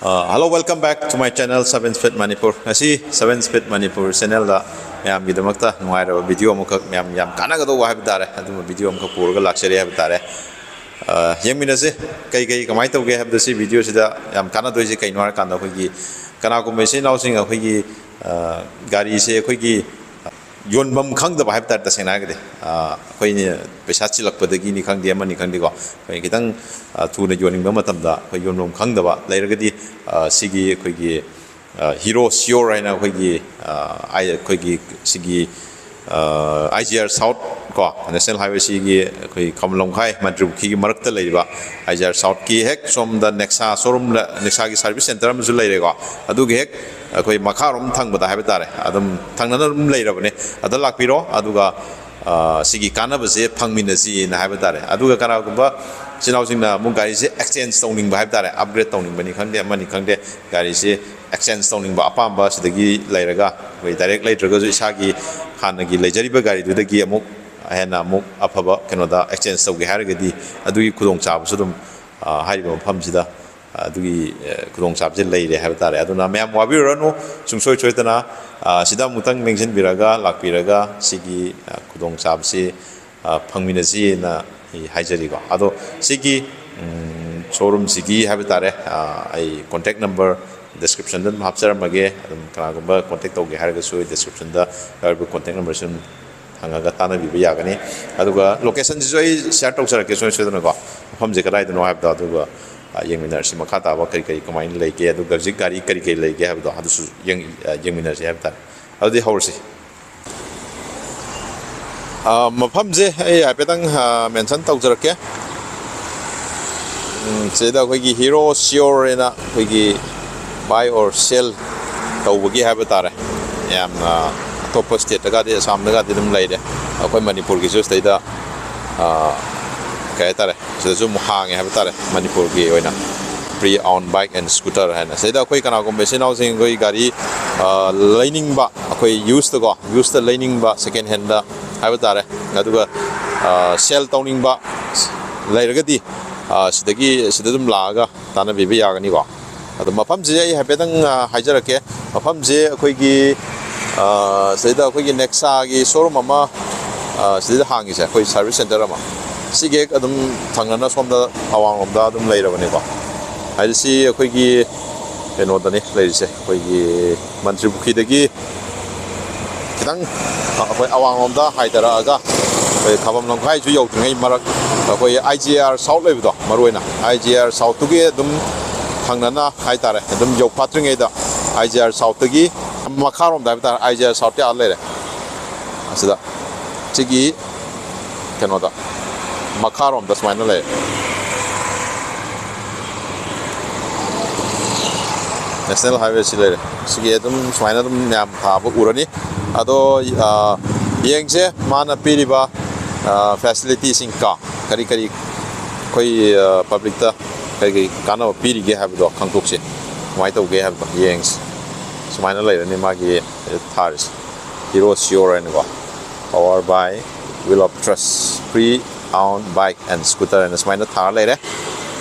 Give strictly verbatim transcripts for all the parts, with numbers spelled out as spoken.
Uh, hello, welcome back to my channel, Seven Speed Manipur. ꯉꯁꯤ Seven Speed Manipur channelꯗ ꯃꯌꯥꯝꯒꯤꯗꯃꯛꯇ ꯅꯨꯡꯉꯥꯏꯔꯕ video ꯑꯃꯈꯛ, ꯃꯌꯥꯝ ꯌꯥꯝ ꯀꯥꯟꯅꯒꯗꯧꯕ ꯍꯥꯏꯕ ꯇꯥꯔꯦ, ꯑꯗꯨꯝꯕ video ꯑꯃꯈꯛ ꯄꯨꯔꯒ ꯂꯥꯛꯆꯔꯤ ꯍꯥꯏꯕ ꯇꯥꯔꯦ꯫ ꯑ, ꯌꯦꯡꯃꯤꯟꯅꯁꯦ꯫ ꯀꯩ ꯀꯩ ꯀꯃꯥꯏꯅ ꯇꯧꯒꯦ ꯍꯥꯏꯕꯗꯣ, ꯁꯤ videoꯁꯤꯗ ꯌꯥꯝ ꯀꯥꯟꯅꯗꯣꯏꯁꯦ ꯀꯩꯅꯣ ꯍꯥꯏꯔꯀꯥꯟꯗ, ꯑꯩꯈꯣꯏꯒꯤ ꯀꯅꯥꯒꯨꯝꯕ ꯏꯆꯤꯟ ꯏꯅꯥꯎꯁꯤꯡ ꯑꯩꯈꯣꯏꯒꯤ, ꯑ, ꯒꯥꯔꯤꯁꯦ ꯑꯩꯈꯣꯏꯒꯤ ꯌꯣꯟꯐꯝ ꯈꯪꯗꯕ ꯍꯥꯏꯕ ꯇꯥꯔꯦ, ꯇꯁꯦꯡꯅ ꯍꯥꯏꯔꯒꯗꯤ꯫ ꯑ, ꯑꯩꯈꯣꯏꯅ ꯄꯩꯁꯥ ꯆꯤꯜꯂꯛꯄꯗꯒꯤꯅꯤ ꯈꯪꯗꯦ, ꯑꯃꯅꯤ ꯈꯪꯗꯦꯀꯣ, ꯑꯩꯈꯣꯏ ꯈꯤꯇꯪ, ꯑ, ꯊꯨꯅ ꯌꯣꯟꯅꯤꯡꯕ ꯃꯇꯝꯗ ꯑꯩꯈꯣꯏ ꯌꯣꯟꯐꯝ ꯈꯪꯗꯕ ꯂꯩꯔꯒꯗꯤ, ꯑ, ꯁꯤꯒꯤ ꯑꯩꯈꯣꯏꯒꯤ, ꯑ, Hero Sure ꯍꯥꯏꯅ ꯑꯩꯈꯣꯏꯒꯤ, ꯑ, ꯑꯩ-, ꯑꯩꯈꯣꯏꯒꯤ ꯁꯤꯒꯤ, ꯑ, IGR South ꯀꯣ, National Highway ꯁꯤꯒꯤ ꯑꯩꯈꯣꯏ ꯈꯝꯕꯟ ꯂꯝꯈꯥꯏ ꯃꯟꯇ꯭ꯔꯤ ꯄꯨꯈ꯭ꯔꯤꯒꯤ ꯃꯔꯛꯇ ꯂꯩꯔꯤꯕ IGR Southꯀꯤ ꯍꯦꯛ ꯁꯣꯝꯗ Nexa showroom ꯂ-, Nexaꯒꯤ service center ꯑꯃꯁꯨ ꯂꯩꯔꯦꯀꯣ, ꯑꯗꯨꯒꯤ ꯍꯦꯛ ꯑꯩꯈꯣꯏ ꯃꯈꯥꯔꯣꯝ ꯊꯪꯕꯗ ꯍꯥꯏꯕ ꯇꯥꯔꯦ, ꯑꯗꯨꯝ ꯊꯪꯅꯅ ꯑꯗꯨꯝ ꯂꯩꯔꯕꯅꯦ꯫ ꯑꯗ ꯂꯥꯛꯄꯤꯔꯣ, ꯑꯗꯨꯒ, ꯑ, ꯁꯤꯒꯤ ꯀꯥꯟꯅꯕꯁꯦ ꯐꯪꯃꯤꯟꯅꯁꯤꯅ ꯍꯥꯏꯕ ꯇꯥꯔꯦ꯫ ꯑꯗꯨꯒ ꯀꯅꯥꯒꯨꯝꯕ ꯏꯆꯤꯟ ꯏꯅꯥꯎꯁꯤꯡꯅ ꯑꯃꯨꯛ ꯒꯥꯔꯤꯁꯦ exchange ꯇꯧꯅꯤꯡꯕ ꯍꯥꯏꯕ ꯇꯥꯔꯦ, upgrade ꯇꯧꯅꯤꯡꯕꯅꯤ ꯈꯪꯗꯦ, ꯑꯃꯅꯤ ꯈꯪꯗꯦ, ꯒꯥꯔꯤꯁꯦ exchange ꯇꯧꯅꯤꯡꯕ ꯑꯄꯥꯝꯕ ꯁꯤꯗꯒꯤ ꯂꯩꯔꯒ, ꯑꯩꯈꯣꯏ direct ꯂꯩꯇ꯭ꯔꯒꯁꯨ ꯏꯁꯥꯒꯤ ꯍꯥꯟꯅꯒꯤ ꯂꯩꯖꯔꯤꯕ ꯒꯥꯔꯤꯗꯨꯗꯒꯤ ꯑꯃꯨꯛ ꯍꯦꯟꯅ ꯑꯃꯨꯛ ꯑꯐꯕ ꯀꯩꯅꯣꯗ exchange ꯇꯧꯒꯦ ꯍꯥꯏꯔꯒꯗꯤ, ꯑꯗꯨꯒꯤ ꯈꯨꯗꯣꯡꯆꯥꯕꯁꯨ ꯑꯗꯨꯝ, ꯑ, ꯍꯥꯏꯔꯤꯕ ꯃꯐꯝꯁꯤꯗ ꯑꯗꯨꯒꯤ, ꯑ, ꯈꯨꯗꯣꯡꯆꯥꯕꯁꯦ ꯂꯩꯔꯦ ꯍꯥꯏꯕ ꯇꯥꯔꯦ꯫ ꯑꯗꯨꯅ ꯃꯌꯥꯝ ꯋꯥꯕꯤꯔꯨꯔꯅꯨ, ꯁꯨꯡꯁꯣꯏ ꯁꯣꯏꯗꯅ, ꯑ, ꯁꯤꯗ ꯑꯃꯨꯛꯇꯪ ꯅꯤꯡꯁꯤꯡꯕꯤꯔꯒ, ꯂꯥꯛꯄꯤꯔꯒ ꯁꯤꯒꯤ, ꯑ, ꯈꯨꯗꯣꯡꯆꯥꯕꯁꯤ, ꯑ, ꯐꯪꯃꯤꯟꯅꯁꯤꯅ ꯑꯩ ꯍꯥꯏꯖꯔꯤꯀꯣ꯫ ꯑꯗꯣ ꯁꯤꯒꯤ, ꯎꯝ, showroomꯁꯤꯒꯤ ꯍꯥꯏꯕ ꯇꯥꯔꯦ, ꯑ, ꯑꯩ contact number descriptionꯗ ꯑꯗꯨꯝ ꯍꯥꯞꯆꯔꯝꯃꯒꯦ꯫ ꯑꯗꯨꯝ ꯀꯅꯥꯒꯨꯝꯕ contact ꯇꯧꯒꯦ ꯍꯥꯏꯔꯒꯁꯨ ꯑꯩ descriptionꯗ ꯌꯥꯎꯔꯤꯕ contact numberꯁꯤ ꯑꯗꯨꯝ ꯍꯪꯉꯒ ꯇꯥꯟꯅꯕꯤꯕ ꯌꯥꯒꯅꯤ꯫ ꯑꯗꯨꯒ locationꯁꯤꯁꯨ ꯑꯩ share ꯇꯧꯖꯔꯛꯀꯦ ꯁꯣꯏ ꯁꯣꯏꯗꯅꯀꯣ, ꯃꯐꯝꯁꯦ ꯀꯗꯥꯏꯗꯅꯣ ꯍꯥꯏꯕꯗꯣ꯫ ꯑꯗꯨꯒ, ꯑ, ꯌꯦꯡꯃꯤꯟꯅꯔꯁꯤ, ꯃꯈꯥ ꯇꯥꯕ ꯀꯔꯤ ꯀꯔꯤ ꯀꯃꯥꯏꯅ ꯂꯩꯒꯦ, ꯑꯗꯨꯒ ꯍꯧꯖꯤꯛ ꯒꯥꯔꯤ ꯀꯔꯤ ꯀꯔꯤ ꯂꯩꯒꯦ ꯍꯥꯏꯕꯗꯣ ꯑꯗꯨꯁꯨ ꯌꯦꯡ-, ꯑ, ꯌꯦꯡꯃꯤꯟꯅꯔꯁꯤ ꯍꯥꯏꯕ ꯇꯥꯔꯦ꯫ ꯑꯗꯨꯗꯤ ꯍꯧꯔꯁꯤ꯫ ꯑ, ꯃꯐꯝꯁꯦ ꯑꯩ ꯍꯥꯏꯐꯦꯠꯇꯪ, ꯑ, mention ꯇꯧꯖꯔꯛꯀꯦ꯫ ꯎꯝ, ꯁꯤꯗ ꯑꯩꯈꯣꯏꯒꯤ Hero Sure ꯍꯥꯏꯅ ꯑꯩꯈꯣꯏꯒꯤ buy or sell ꯇꯧꯕꯒꯤ ꯍꯥꯏꯕ ꯇꯥꯔꯦ꯫ ꯌꯥꯝꯅ ꯑꯇꯣꯞꯄ stateꯇꯒꯗꯤ, ꯑꯁꯥꯝꯗꯒꯗꯤ ꯑꯗꯨꯝ ꯂꯩꯔꯦ꯫ ꯑꯩꯈꯣꯏ ꯃꯅꯤꯄꯨꯔꯒꯤꯁꯨ ꯁꯤꯗꯩꯗ, ꯑ, ꯀꯩ ꯍꯥꯏꯇꯥꯔꯦ, ꯁꯤꯗꯁꯨ ꯑꯃꯨꯛ ꯍꯥꯡꯉꯦ ꯍꯥꯏꯕ ꯇꯥꯔꯦ, ꯃꯅꯤꯄꯨꯔꯒꯤ ꯑꯣꯏꯅ pre-owned bike and scooter ꯍꯥꯏꯅ꯫ ꯁꯤꯗ ꯑꯩꯈꯣꯏ ꯀꯅꯥꯒꯨꯝꯕ ꯏꯆꯤꯟ ꯏꯅꯥꯎꯁꯤꯡ ꯑꯩꯈꯣꯏ ꯒꯥꯔꯤ, ꯑ, ꯂꯩꯅꯤꯡꯕ, ꯑꯩꯈꯣꯏ usedꯀꯣ, usedꯇ ꯂꯩꯅꯤꯡꯕ, second handꯗ ꯍꯥꯏꯕ ꯇꯥꯔꯦ, ꯑꯗꯨꯒ, ꯑ, sell ꯇꯧꯅꯤꯡꯕ ꯂꯩꯔꯒꯗꯤ, ꯑ, ꯁꯤꯗꯒꯤ, ꯁꯤꯗ ꯑꯗꯨꯝ ꯂꯥꯛꯑꯒ ꯇꯥꯟꯅꯕꯤꯕ ꯌꯥꯒꯅꯤꯀꯣ꯫ ꯑꯗꯣ ꯃꯐꯝꯁꯦ ꯑꯩ ꯍꯥꯏꯐꯦꯠꯇꯪ, ꯑ, ꯍꯥꯏꯖꯔꯛꯀꯦ꯫ ꯃꯐꯝꯁꯦ ꯑꯩꯈꯣꯏꯒꯤ, ꯑ, ꯁꯤꯗꯩꯗ ꯑꯩꯈꯣꯏꯒꯤ Nexaꯒꯤ showroom ꯑꯃ, ꯑ, ꯁꯤꯗꯩꯗ ꯍꯥꯡꯉꯤꯁꯦ, ꯑꯩꯈꯣꯏ service center ꯑꯃ꯫ ꯁꯤꯒꯤ ꯍꯦꯛ ꯑꯗꯨꯝ ꯊꯪꯅꯅ ꯁꯣꯝꯗ ꯑꯋꯥꯡꯂꯣꯝꯗ ꯑꯗꯨꯝ ꯂꯩꯔꯕꯅꯦꯀꯣ꯫ ꯍꯥꯏꯗꯤ ꯁꯤ ꯑꯩꯈꯣꯏꯒꯤ ꯀꯩꯅꯣꯗꯅꯤ ꯂꯩꯔꯤꯁꯦ, ꯑꯩꯈꯣꯏꯒꯤ ꯃꯟꯇ꯭ꯔꯤ ꯄꯨꯈ꯭ꯔꯤꯗꯒꯤ ꯈꯤꯇꯪ ꯑꯩꯈꯣꯏ ꯑꯋꯥꯡꯂꯣꯝꯗ ꯍꯥꯏꯊꯔꯛꯑꯒ ꯑꯩꯈꯣꯏ ꯈꯥꯕꯝ ꯂꯝꯈꯥꯏꯁꯨ ꯌꯧꯗ꯭ꯔꯤꯉꯩ ꯃꯔꯛ, ꯑꯩꯈꯣꯏ IGR South ꯂꯩꯕꯗꯣ, ꯃꯔꯨ ꯑꯣꯏꯅ IGR Southꯇꯨꯒꯤ ꯑꯗꯨꯝ ꯊꯪꯅꯅ ꯍꯥꯏꯇꯥꯔꯦ, ꯑꯗꯨꯝ ꯌꯧꯐꯥꯠꯇ꯭ꯔꯤꯉꯩꯗ IGR Southꯇꯒꯤ ꯃꯈꯥꯔꯣꯝꯗ ꯍꯥꯏꯕ ꯇꯥꯔꯦ, IGR Southꯀꯤ ꯑꯥ ꯂꯩꯔꯦ꯫ ꯑꯁꯤꯗ ꯁꯤꯒꯤ ꯀꯩꯅꯣꯗ ꯃꯈꯥꯔꯣꯝꯗ ꯁꯨꯃꯥꯏꯅ ꯂꯩꯔꯦ꯫ National Highway ꯁꯤ ꯂꯩꯔꯦ꯫ ꯁꯤꯒꯤ ꯑꯗꯨꯝ ꯁꯨꯃꯥꯏꯅ ꯑꯗꯨꯝ ꯃꯌꯥꯝ ꯊꯥꯕ ꯎꯔꯅꯤ꯫ ꯑꯗꯣ, ꯑ, ꯌꯦꯡꯁꯦ ꯃꯥꯅ ꯄꯤꯔꯤꯕ, ꯑ, facilityꯁꯤꯡ ꯀꯣ, ꯀꯔꯤ ꯀꯔꯤ ꯑꯩꯈꯣꯏ, ꯑ, publicꯇ ꯀꯔꯤ ꯀꯔꯤ ꯀꯥꯟꯅꯕ ꯄꯤꯔꯤꯒꯦ ꯍꯥꯏꯕꯗꯣ ꯈꯪꯗꯣꯛꯁꯦ꯫ ꯀꯃꯥꯏꯅ ꯇꯧꯒꯦ ꯍꯥꯏꯕꯗꯣ ꯌꯦꯡꯁꯦ꯫ ꯁꯨꯃꯥꯏꯅ ꯂꯩꯔꯅꯤ ꯃꯥꯒꯤ ꯊꯥꯔꯤꯁꯦ꯫ Hero Sure ꯍꯥꯏꯅꯀꯣ, power by Wheel of Trust, pre owned bike and scooter ꯍꯥꯏꯅ ꯁꯨꯃꯥꯏꯅ ꯊꯥꯔ ꯂꯩꯔꯦ꯫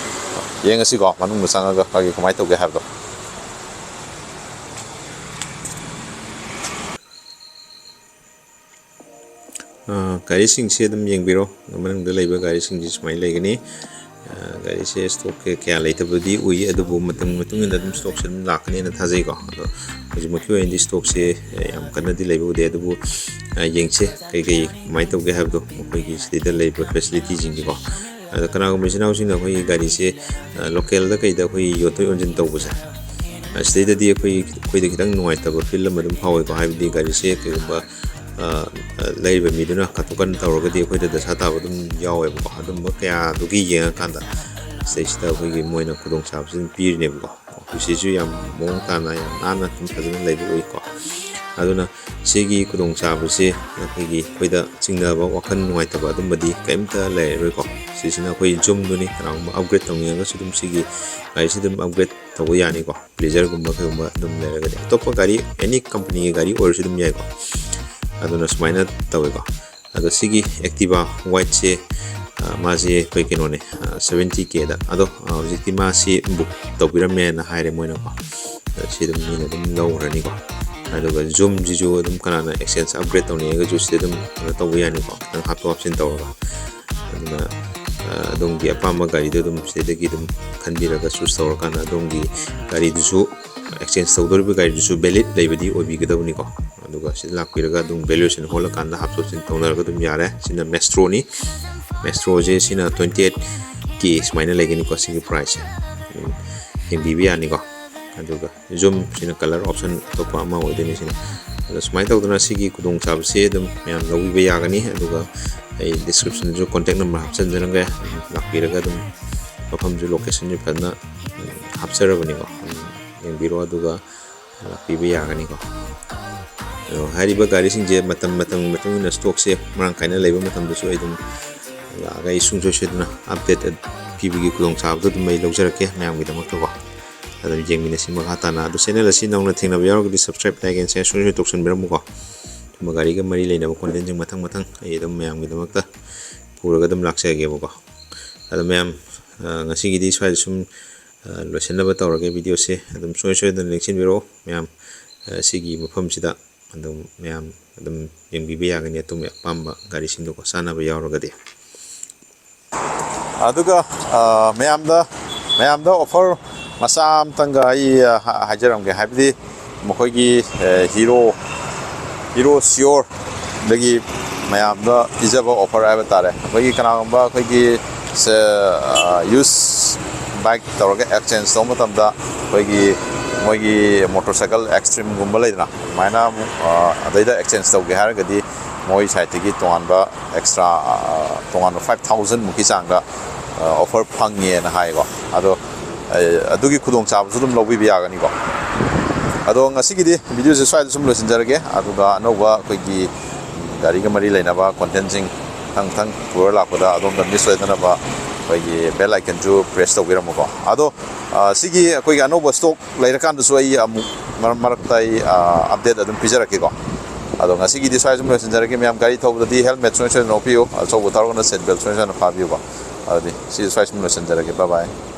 ꯌꯦꯡꯉꯁꯤꯀꯣ, ꯃꯅꯨꯡꯗ ꯆꯪꯉꯒ ꯃꯥꯒꯤ ꯀꯃꯥꯏꯅ ꯇꯧꯒꯦ ꯍꯥꯏꯕꯗꯣ꯫ ꯑ, ꯒꯥꯔꯤꯁꯤꯡꯁꯦ ꯑꯗꯨꯝ ꯌꯦꯡꯕꯤꯔꯣ꯫ ꯃꯅꯨꯡꯗ ꯂꯩꯕ ꯒꯥꯔꯤꯁꯤꯡꯁꯤ ꯁꯨꯃꯥꯏꯅ ꯂꯩꯒꯅꯤ꯫ ꯑ, ꯒꯥꯔꯤꯁꯦ stock ꯀꯌꯥ ꯂꯩꯇꯕꯗꯤ ꯎꯏ, ꯑꯗꯨꯕꯨ ꯃꯇꯝ ꯃꯇꯨꯡ ꯏꯟꯅ ꯑꯗꯨꯝ stockꯁꯦ ꯑꯗꯨꯝ ꯂꯥꯛꯀꯅꯦꯅ ꯊꯥꯖꯩꯀꯣ꯫ ꯑꯗꯣ ꯍꯧꯖꯤꯛꯃꯛꯀꯤ ꯑꯣꯏꯅꯗꯤ stockꯁꯦ, ꯑ, ꯌꯥꯝ ꯀꯟꯅꯗꯤ ꯂꯩꯕ ꯎꯗꯦ, ꯑꯗꯨꯕꯨ, ꯑ, ꯌꯦꯡꯁꯦ ꯀꯩꯀꯩ ꯀꯃꯥꯏꯅ ꯇꯧꯒꯦ ꯍꯥꯏꯕꯗꯣ, ꯃꯈꯣꯏꯒꯤ ꯁꯤꯗꯩꯗ ꯂꯩꯕ facilityꯁꯤꯡꯁꯤꯀꯣ꯫ ꯑꯗꯣ ꯀꯅꯥꯒꯨꯝꯕ ꯏꯆꯤꯟ ꯏꯅꯥꯎꯁꯤꯡꯅ ꯑꯩꯈꯣꯏꯒꯤ ꯒꯥꯔꯤꯁꯦ, ꯑ, localꯗ ꯀꯩꯗ ꯑꯩꯈꯣꯏ ꯌꯣꯟꯊꯣꯛ ꯌꯣꯟꯁꯤꯟ ꯇꯧꯕꯁꯦ, ꯑ, ꯁꯤꯗꯩꯗꯗꯤ ꯑꯩꯈꯣꯏ, ꯑꯩꯈꯣꯏꯗ ꯈꯤꯇꯪ ꯅꯨꯡꯉꯥꯏꯇꯕ feel ꯑꯃ ꯑꯗꯨꯝ ꯐꯥꯎꯋꯦꯀꯣ꯫ ꯍꯥꯏꯕꯗꯤ ꯒꯥꯔꯤꯁꯦ ꯀꯩꯒꯨꯝꯕ, ꯑ, ꯑ, ꯂꯩꯔꯤꯕ ꯃꯤꯗꯨꯅ ꯀꯥꯊꯣꯛ ꯀꯥꯔꯟ ꯇꯧꯔꯒꯗꯤ ꯑꯩꯈꯣꯏꯗ ꯗꯁꯥ ꯇꯥꯕ ꯑꯗꯨꯝ ꯌꯥꯎꯋꯦꯕꯀꯣ꯫ ꯑꯗꯨꯝꯕ ꯀꯌꯥꯗꯨꯒꯤ ꯌꯦꯡꯉꯀꯥꯟꯗ ꯁꯤꯗꯩꯁꯤꯗ ꯑꯩꯈꯣꯏꯒꯤ ꯃꯣꯏꯅ ꯈꯨꯗꯣꯡꯆꯥꯕꯁꯤ ꯑꯗꯨꯝ ꯄꯤꯔꯤꯅꯦꯕꯀꯣ꯫ ꯑꯣꯐꯤꯁꯁꯤꯁꯨ ꯌꯥꯝ ꯃꯑꯣꯡ ꯇꯥꯅ, ꯌꯥꯝ ꯅꯥꯟꯅ ꯑꯗꯨꯝ ꯐꯖꯅ ꯂꯩꯕ ꯎꯏꯀꯣ꯫ ꯑꯗꯨꯅ ꯁꯤꯒꯤ ꯈꯨꯗꯣꯡꯆꯥꯕꯁꯦ ꯑꯩꯈꯣꯏꯒꯤ, ꯑꯩꯈꯣꯏꯗ ꯆꯤꯡꯅꯕ, ꯋꯥꯈꯜ ꯅꯨꯡꯉꯥꯏꯇꯕ ꯑꯗꯨꯝꯕꯗꯤ ꯀꯔꯤꯝꯇ ꯂꯩꯔꯔꯣꯏꯀꯣ꯫ ꯁꯤꯁꯤꯅ ꯑꯩꯈꯣꯏ ꯖꯨꯝꯗꯨꯅꯤ꯫ ꯀꯅꯥꯒꯨꯝꯕ upgrade ꯇꯧꯅꯤꯡꯉꯒꯁꯨ ꯑꯗꯨꯝ ꯁꯤꯒꯤ ꯒꯥꯔꯤꯁꯤ ꯑꯗꯨꯝ upgrade ꯇꯧꯕ ꯌꯥꯅꯤꯀꯣ꯫ Pleasureꯒꯨꯝꯕ ꯀꯩꯒꯨꯝꯕ ꯑꯗꯨꯝ ꯂꯩꯔꯒꯗꯤ, ꯑꯇꯣꯞꯄ ꯒꯥꯔꯤ, any companyꯒꯤ ꯒꯥꯔꯤ ꯑꯣꯏꯔꯁꯨ ꯑꯗꯨꯝ ꯌꯥꯏꯀꯣ꯫ ꯑꯗꯨꯅ ꯁꯨꯃꯥꯏꯅ ꯇꯧꯋꯦꯀꯣ꯫ ꯑꯗꯣ ꯁꯤꯒꯤ Activa Whiteꯁꯦ, ꯃꯥꯁꯤ ꯑꯩꯈꯣꯏ ꯀꯩꯅꯣꯅꯦ, ꯁꯚꯦꯟꯇꯤ ꯀꯦꯗ꯫ ꯑꯗꯣ ꯍꯧꯖꯤꯛꯇꯤ ꯃꯥꯁꯤ ꯕꯨꯛ ꯇꯧꯕꯤꯔꯝꯃꯦꯅ ꯍꯥꯏꯔꯦ ꯃꯣꯏꯅꯀꯣ꯫ ꯁꯤ ꯑꯗꯨꯝ ꯃꯤꯅ ꯑꯗꯨꯝ ꯂꯧꯈ꯭ꯔꯅꯤꯀꯣ꯫ ꯑꯗꯨꯒ ꯖꯨꯝꯁꯤꯁꯨ ꯑꯗꯨꯝ ꯀꯅꯥꯅ ꯑꯦꯛꯁꯆꯦꯟꯖ ꯑꯞꯒ꯭ꯔꯦꯗ ꯇꯧꯅꯤꯡꯉꯒꯁꯨ ꯁꯤꯗ ꯑꯗꯨꯝ ꯀꯩꯅꯣ ꯇꯧꯕ ꯌꯥꯅꯤꯀꯣ, ꯈꯤꯇꯪ ꯍꯥꯞꯇꯣꯛ ꯍꯥꯞꯆꯤꯟ ꯇꯧꯔꯒ꯫ ꯑꯗꯨꯅ ꯑꯗꯣꯝꯒꯤ ꯑꯄꯥꯝꯕ ꯒꯥꯔꯤꯗꯣ ꯑꯗꯨꯝ ꯁꯤꯗꯒꯤ ꯑꯗꯨꯝ ꯈꯟꯕꯤꯔꯒ ꯆꯨꯁ ꯇꯧꯔꯀꯥꯟꯗ ꯑꯗꯣꯝꯒꯤ ꯒꯥꯔꯤꯗꯨꯁꯨ, ꯑꯦꯛꯁꯆꯦꯟꯖ ꯇꯧꯗꯧꯔꯤꯕ ꯒꯥꯔꯤꯗꯨꯁꯨ ꯚꯦꯂꯤꯠ ꯂꯩꯕꯗꯤ ꯑꯣꯏꯕꯤꯒꯗꯕꯅꯤꯀꯣ꯫ ꯑꯗꯨꯒ ꯁꯤꯗ ꯂꯥꯛꯄꯤꯔꯒ ꯑꯗꯨꯝ ꯚꯦꯂꯨꯑꯦꯁꯟ ꯍꯣꯜꯂꯀꯥꯟꯗ ꯍꯥꯞꯇꯣꯛ ꯍꯥꯞꯆꯤꯟ ꯇꯧꯅꯔꯒ ꯑꯗꯨꯝ ꯌꯥꯔꯦ꯫ ꯁꯤꯅ ꯃꯦꯁꯇ꯭ꯔꯣꯅꯤ꯫ ꯃꯦꯁꯇ꯭ꯔꯣꯁꯦ ꯁꯤꯅ ꯇ꯭ꯋꯦꯟꯇꯤ ꯑꯩꯠ ꯀꯦ ꯁꯨꯃꯥꯏꯅ ꯂꯩꯒꯅꯤꯀꯣ, ꯁꯤꯒꯤ ꯄ꯭ꯔꯥꯏꯁꯁꯦ꯫ ꯑꯗꯨꯝ ꯌꯦꯡꯕꯤꯕ ꯌꯥꯅꯤꯀꯣ꯫ ꯑꯗꯨꯒ ꯖꯨꯝꯁꯤꯅ ꯀꯂꯔ ꯑꯣꯞꯁꯟ ꯑꯇꯣꯞꯄ ꯑꯃ ꯑꯣꯏꯗꯣꯏꯅꯤ ꯁꯤꯅ꯫ ꯑꯗꯣ ꯁꯨꯃꯥꯏꯅ ꯇꯧꯗꯅ ꯁꯤꯒꯤ ꯈꯨꯗꯣꯡꯆꯥꯕꯁꯤ ꯑꯗꯨꯝ ꯃꯌꯥꯝ ꯂꯧꯕꯤꯕ ꯌꯥꯒꯅꯤ꯫ ꯑꯗꯨꯒ ꯑꯩ ꯗꯤꯁꯀ꯭ꯔꯤꯞꯁꯟꯗꯁꯨ ꯀꯣꯟꯇꯦꯛ ꯅꯝꯕꯔ ꯍꯥꯞꯆꯤꯟꯖꯔꯝꯒꯦ꯫ ꯑꯗꯨꯝ ꯂꯥꯛꯄꯤꯔꯒ ꯑꯗꯨꯝ ꯃꯐꯝꯁꯨ, ꯂꯣꯀꯦꯁꯟꯁꯨ ꯐꯖꯅ ꯍꯥꯞꯆꯔꯕꯅꯤꯀꯣ꯫ ꯑꯗꯨꯝ ꯌꯦꯡꯕꯤꯔꯣ, ꯑꯗꯨꯒ ꯂꯥꯛꯄꯤꯕ ꯌꯥꯒꯅꯤꯀꯣ꯫ ꯑꯗꯣ ꯍꯥꯏꯔꯤꯕ ꯒꯥꯔꯤꯁꯤꯡꯁꯦ ꯃꯇꯝ ꯃꯇꯝꯒꯤ ꯃꯇꯨꯡ ꯏꯟꯅ ꯁ꯭ꯇꯣꯛꯁꯦ ꯃꯔꯥꯡ ꯀꯥꯏꯅ ꯂꯩꯕ ꯃꯇꯝꯗꯁꯨ ꯑꯩ ꯑꯗꯨꯝ ꯂꯥꯛꯑꯒ ꯑꯩ ꯁꯨꯡꯁꯣꯏ ꯁꯣꯏꯗꯅ ꯑꯞꯗꯦꯠ ꯄꯤꯕꯒꯤ ꯈꯨꯗꯣꯡꯆꯥꯕꯗꯣ ꯑꯗꯨꯝ ꯑꯩ ꯂꯧꯖꯔꯛꯀꯦ ꯃꯌꯥꯝꯒꯤꯗꯃꯛꯇꯀꯣ꯫ ꯑꯗꯨꯝ ꯌꯦꯡꯃꯤꯟꯅꯁꯤ ꯃꯈꯥ ꯇꯥꯅ꯫ ꯑꯗꯣ ꯆꯦꯅꯦꯜ ꯑꯁꯤ ꯅꯧꯅ ꯊꯦꯡꯅꯕ ꯌꯥꯎꯔꯒꯗꯤ ꯁꯕꯁꯀ꯭ꯔꯥꯏꯕ, ꯂꯥꯏꯛ ꯑꯦꯟ ꯁꯤꯌꯔ ꯁꯨꯡꯁꯣꯏ ꯇꯧꯁꯟꯕꯤꯔꯝꯃꯨꯀꯣ꯫ ꯑꯗꯨꯝꯕ ꯒꯥꯔꯤꯒ ꯃꯔꯤ ꯂꯩꯅꯕ ꯀꯣꯟꯇꯦꯟꯁꯤꯡ ꯃꯊꯪ ꯃꯊꯪ ꯑꯩ ꯑꯗꯨꯝ ꯃꯌꯥꯝꯒꯤꯗꯃꯛꯇ ꯄꯨꯔꯒ ꯑꯗꯨꯝ ꯂꯥꯛꯆꯒꯦꯕꯀꯣ꯫ ꯑꯗꯣ ꯃꯌꯥꯝ, ꯑ, ꯉꯁꯤꯒꯤꯗꯤ ꯁ꯭ꯋꯥꯏꯗ ꯁꯨꯝ, ꯑ, ꯂꯣꯏꯁꯤꯟꯅꯕ ꯇꯧꯔꯒꯦ ꯚꯤꯗꯤꯑꯣꯁꯦ꯫ ꯑꯗꯨꯝ ꯁꯨꯡꯁꯣꯏ ꯁꯣꯏꯗꯅ ꯅꯤꯡꯁꯤꯡꯕꯤꯔꯛꯑꯣ ꯃꯌꯥꯝ, ꯑ, ꯁꯤꯒꯤ ꯃꯐꯝꯁꯤꯗ ꯑꯗꯨꯝ ꯃꯌꯥꯝ ꯑꯗꯨꯝ ꯌꯦꯡꯕꯤꯕ ꯌꯥꯒꯅꯤ, ꯑꯗꯣꯝꯒꯤ ꯑꯄꯥꯝꯕ ꯒꯥꯔꯤꯁꯤꯡꯗꯨꯀꯣ, ꯆꯥꯟꯅꯕ ꯌꯥꯎꯔꯒꯗꯤ꯫ ꯑꯗꯨꯒ, ꯑ, ꯃꯌꯥꯝꯗ, ꯃꯌꯥꯝꯗ ꯑꯣꯐꯔ ꯃꯆꯥ ꯑꯃꯇꯪꯒ ꯑꯩ, ꯑ, ꯍꯥ-, ꯍꯥꯏꯖꯔꯝꯒꯦ꯫ ꯍꯥꯏꯕꯗꯤ ꯃꯈꯣꯏꯒꯤ, ꯑ, ꯍꯤꯔꯣ, ꯍꯤꯔꯣ ꯁꯤꯌꯣꯔꯗꯒꯤ ꯃꯌꯥꯝꯗ ꯄꯤꯖꯕ ꯑꯣꯐꯔ ꯍꯥꯏꯕ ꯇꯥꯔꯦ꯫ ꯑꯩꯈꯣꯏꯒꯤ ꯀꯅꯥꯒꯨꯝꯕ ꯑꯩꯈꯣꯏꯒꯤ ꯁꯦ, ꯑ, ꯌꯨꯁ ꯕꯥꯏꯛ ꯇꯧꯔꯒ ꯑꯦꯛꯁꯆꯦꯟꯖ ꯇꯧꯕ ꯃꯇꯝꯗ ꯑꯩꯈꯣꯏꯒꯤ ꯃꯣꯏꯒꯤ ꯃꯣꯇꯣꯔꯁꯥꯏꯀꯜ ꯑꯦꯛꯁꯇ꯭ꯔꯤꯝꯒꯨꯝꯕ ꯂꯩꯗꯅ, ꯑꯗꯨꯃꯥꯏꯅ ꯑꯃꯨꯛ, ꯑ, ꯑꯗꯩꯗ ꯑꯦꯛꯁꯆꯦꯟꯖ ꯇꯧꯒꯦ ꯍꯥꯏꯔꯒꯗꯤ ꯃꯣꯏ ꯁꯥꯏꯠꯇꯒꯤ ꯇꯣꯉꯥꯟꯕ ꯑꯦꯛꯁꯇ꯭ꯔꯥ, ꯑ, ꯇꯣꯉꯥꯟꯕ ꯐꯥꯏꯚ ꯊꯥꯎꯖꯟꯃꯨꯛꯀꯤ ꯆꯥꯡꯗ, ꯑ, ꯑꯣꯐꯔ ꯐꯪꯉꯦꯅ ꯍꯥꯏꯀꯣ꯫ ꯑꯗꯣ, ꯑ, ꯑꯗꯨꯒꯤ ꯈꯨꯗꯣꯡꯆꯥꯕꯁꯨ ꯑꯗꯨꯝ ꯂꯧꯕꯤꯕ ꯌꯥꯒꯅꯤꯀꯣ꯫ ꯑꯗꯣ ꯉꯁꯤꯒꯤꯗꯤ ꯚꯤꯗꯤꯑꯣꯁꯦ ꯁ꯭ꯋꯥꯏꯗ ꯁꯨꯝ ꯂꯣꯏꯁꯤꯟꯖꯔꯒꯦ, ꯑꯗꯨꯒ ꯑꯅꯧꯕ ꯑꯩꯈꯣꯏꯒꯤ ꯒꯥꯔꯤꯒ ꯃꯔꯤ ꯂꯩꯅꯕ ꯀꯣꯟꯇꯦꯟꯁꯤꯡ ꯃꯊꯪ ꯃꯊꯪ ꯄꯨꯔ ꯂꯥꯛꯄꯗ ꯑꯗꯣꯝꯗ ꯃꯤꯁ ꯑꯣꯏꯗꯅꯕ ꯑꯩꯈꯣꯏꯒꯤ ꯕꯦꯜ ꯑꯥꯏꯀꯟꯁꯨ ꯄ꯭ꯔꯦꯁ ꯇꯧꯕꯤꯔꯝꯃꯨꯀꯣ꯫ ꯑꯗꯣ, ꯑ, ꯁꯤꯒꯤ ꯑꯩꯈꯣꯏꯒꯤ ꯑꯅꯧꯕ ꯁ꯭ꯇꯣꯛ ꯂꯩꯔꯀꯥꯟꯗꯁꯨ ꯑꯩ ꯑꯃꯨꯛ ꯃꯔꯛ ꯃꯔꯛꯇ ꯑꯩ, ꯑ, ꯑꯞꯗꯦꯠ ꯑꯗꯨꯝ ꯄꯤꯖꯔꯛꯀꯦꯀꯣ꯫ ꯑꯗꯣ ꯉꯁꯤꯒꯤꯗꯤ ꯁ꯭ꯋꯥꯏ ꯁꯨꯝ ꯂꯣꯏꯁꯤꯟꯖꯔꯒꯦ꯫ ꯃꯌꯥꯝ ꯒꯥꯔꯤ ꯊꯧꯕꯗꯗꯤ helmet ꯁꯨꯡꯁꯣꯏ ꯁꯣꯏꯗꯅ ꯎꯞꯄꯤꯌꯨ, ꯑꯆꯧꯕ ꯊꯧꯔꯒꯅ seat belt ꯁꯨꯡꯁꯣꯏ ꯁꯣꯏꯗꯅ ꯐꯥꯕꯤꯌꯨꯀꯣ꯫ ꯑꯗꯨꯗꯤ ꯁꯤ ꯁ꯭ꯋꯥꯏ ꯁꯨꯝ ꯂꯣꯏꯁꯤꯟꯖꯔꯒꯦ꯫ Bye bye꯫